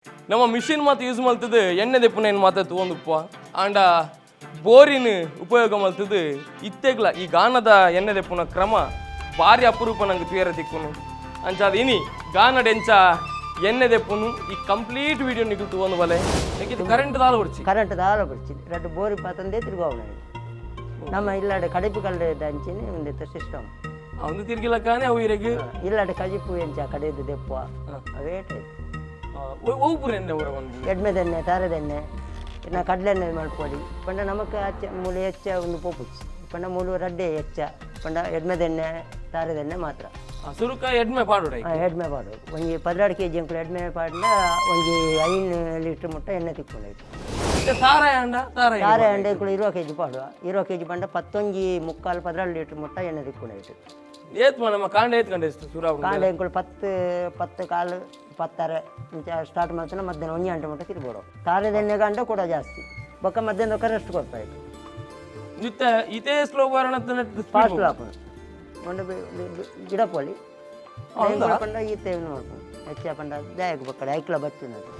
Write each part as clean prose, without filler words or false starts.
ನಮ್ಮ ಮಿಷಿನ್ ಮಾತ ಯೂಸ್ ಮಲ್ತದು ಎಣ್ಣೆ ದೆಪ್ಪುನ ಏನು ಮಾತ ತೂವೊಂದುಪ್ಪ. ಆಂಡ ಬೋರಿನ ಉಪಯೋಗ ಮಲ್ತದು ಇತ್ತೆಗ್ಲ ಈ ಗಾನದ ಎಣ್ಣೆ ದೆಪ್ಪುನ ಕ್ರಮ ಭಾರಿ ಅಪರೂಪ ನಂಗೆ ತುಯರ ತಿಕ್ಕುನು. ಅಂಚಾದ ಇನಿ ಗಾನಡ್ ಎಂಚ ಎಣ್ಣೆ ದೆಪ್ಪುನು ಈ ಕಂಪ್ಲೀಟ್ ವಿಡಿಯೋ ನಿಕುಲು ತೂವೊಂದು ಬಲೆ. ಇದು ಕರೆಂಟ್ ದಾಲ ಉರ್ಚಿ. ಕರೆಂಟ್ ದಾಲ ಬಿಡ್ಚಿ, ರಡ್ಡ್ ಬೋರಿ ಪಾತಂದೇ ತಿರುಗಾವಣ. ನಮ್ಮ ಇಲ್ಲಾಡೆ ಕಡಿಪು ಕಲ್ಲು ಅಂಚಿನ ಒಂದಿತ್ತ ಸಿಸ್ಟಮ್. ಒಂದು ತಿರ್ಗಿಲಕ್ಕಾನೆ ಅವು ಇರೆಗ್. ಇಲ್ಲಾಡೆ ಕಜಿಪು ಎಂಚ ಕಡೆದು ದೆಪ್ಪುವ ಅವೇ ಟೈಪ್. ಒವು ಪೂರ ಎಣ್ಣೆ ಊರ ಒಂದು? ಎಡ್ಮೆದೆಣ್ಣೆ, ತಾರೆದೆಣ್ಣೆ, ಇನ್ನು ಕಡಲೆಣ್ಣೆ ಮಲ್ಪೊಡಿ ಪಂಡ ನಮಕ್ ಅಚ್ಚ ಮೂಲು ಹೆಚ್ಚ ಒಂದು ಪೋಪುಚಿ ಪಂಡ ಮೂಲು ರಡ್ಡೆ ಹೆಚ್ಚ ಪಂಡ ಎಡ್ಮೆದೆಣ್ಣೆ, ತಾರೆದೆಣ್ಣೆ ಮಾತ್ರ. ಸುರುಕ ಎಡ್ಮೆ ಪಾಡುಡ? ಆ, ಎಡ್ಮೆ ಪಾಡು. ಒಂಜಿ 12 ಕೆಜಿ ಅಂಕುಲು ಎಡ್ಮೆ ಪಾಡ್ಲ ಒಂಜಿ 5 ಲೀಟ್ರ್ ಮುಟ್ಟ ಎಣ್ಣೆ ತಿಕ್ಕೊಂಡೈತು. ತಾರಾಯ ಅಂಡ ತಾರಾಯ? ತಾರೆ ಅಂಡೆ ಕೂಡ 20 ಕೆಜಿ ಪಾಡುವ. 20 ಕೆಜಿ ಪಂಡ ಪತ್ತೊಂಜಿ ಮುಕ್ಕಾಲು, 12 ಲೀಟ್ರ್ ಮುಟ್ಟ ಎಣ್ಣೆ ತಿಕ್ಕೊಂಡೈತು. ಏತ್ ನಮ್ಮ ಕಾಂಡ ಏತ್ ಗಂಟೆ ಎಷ್ಟು ಸುರ? ಕಾಂಡೆ ಅಂಕುಲು 10, 10:15, 10:30 ಇಂಚ ಸ್ಟಾರ್ಟ್ ಮಾಡ್ತಾನೆ. ಮಧ್ಯಾಹ್ನ 1 ಗಂಟೆ ಮುಟ್ಟ ತಿರ್ಬೋಡು. ತಾರೆದೆಣ್ಣೆ ಗಂಟೆ ಕೂಡ ಜಾಸ್ತಿ ಬೊಕ್ಕ ಮಧ್ಯಾಹ್ನ ರೆಸ್ಟ್ ಕೊಡ್ತಾಯಿತ್ತು. ಇತ್ತೆ ಇತೇ ಸ್ಲೋ ಬರೋಣ. ಫಾಸ್ಟ್ ಆಪುಂಡು. ಒಂಡು ಗಿಡ ಪೋಲಿ ಪಂಡ ಈತೆ ನೋಡ್ಕೊಂಡು ಹೆಚ್ಚ ಪಂಡ ದಾಯಕ ಬಕ್ಕಡೆ ಐಕ್ಲ ಬಚ್ಚಿನದು.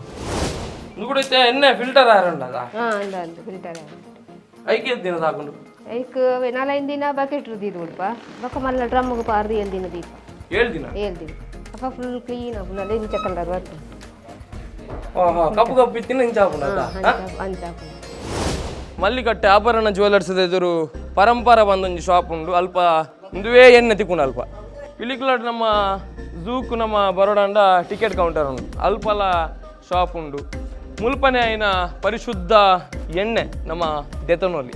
ಕೂಡ ಇತ್ತೆ ಎಣ್ಣೆ ಫಿಲ್ಟರ್ ಆರಂಡದ? ಹಾಂ, ಅಂದ ಅಂದ ಫಿಲ್ಟರ್. ಐಕೆ ದಿನ ಸಾಕೊಂಡು? ಐಕ್ ನಾಲೈದು ದಿನ ಬಕೆಟ್ ದೀದು ಉಲ್ಪ ಬೊಕ್ಕ ಮಲ್ಲ ಡ್ರಮ್ಗೆ ಪಾರ್ದು 7 ದಿನ ದೀಪ. 7 ದಿನ? 7 ದಿನ. ಅಪ್ಪ ಫುಲ್ ಕ್ಲೀನ್ ಆಪುಂಡು, ಅದೇ ಇಂಚ ಕಲರ್ ಬರ್ತದೆ. ಹಾ ಹಾ, ಕಪ್ಪು ಕಪ್ಪು ಇತ್ತಿನ ಇಂಚ ಆಪುಂಡು ಅತ್ತ? ಅಂಚ ಅಂಚ ಆಪುಂಡು. ಮಲ್ಲಿಕಟ್ಟೆ ಆಭರಣ ಜ್ಯುವೆಲರ್ಸ್ ಎದುರು ಪರಂಪರ ಬಂದೊಂಜಿ ಶಾಪ್ ಉಂಡು. ಅಲ್ಪ ಇಂದುವೇ ಎಣ್ಣೆ ತಿಕ್ಕುಂಡು. ಅಲ್ಪ ಪಿಲಿಕುಲಡ್ ನಮ್ಮ ಝೂಕು ನಮ್ಮ ಬರೋಡಂಡ ಟಿಕೆಟ್ ಕೌಂಟರ್ ಉಂಡು, ಅಲ್ಪಲ ಶಾಪ್ ಉಂಡು. ಮುಲ್ಪನೆ ಆಯಿನ ಪರಿಶುದ್ಧ ಎಣ್ಣೆ ನಮ್ಮ ದೆತನೋಲಿ.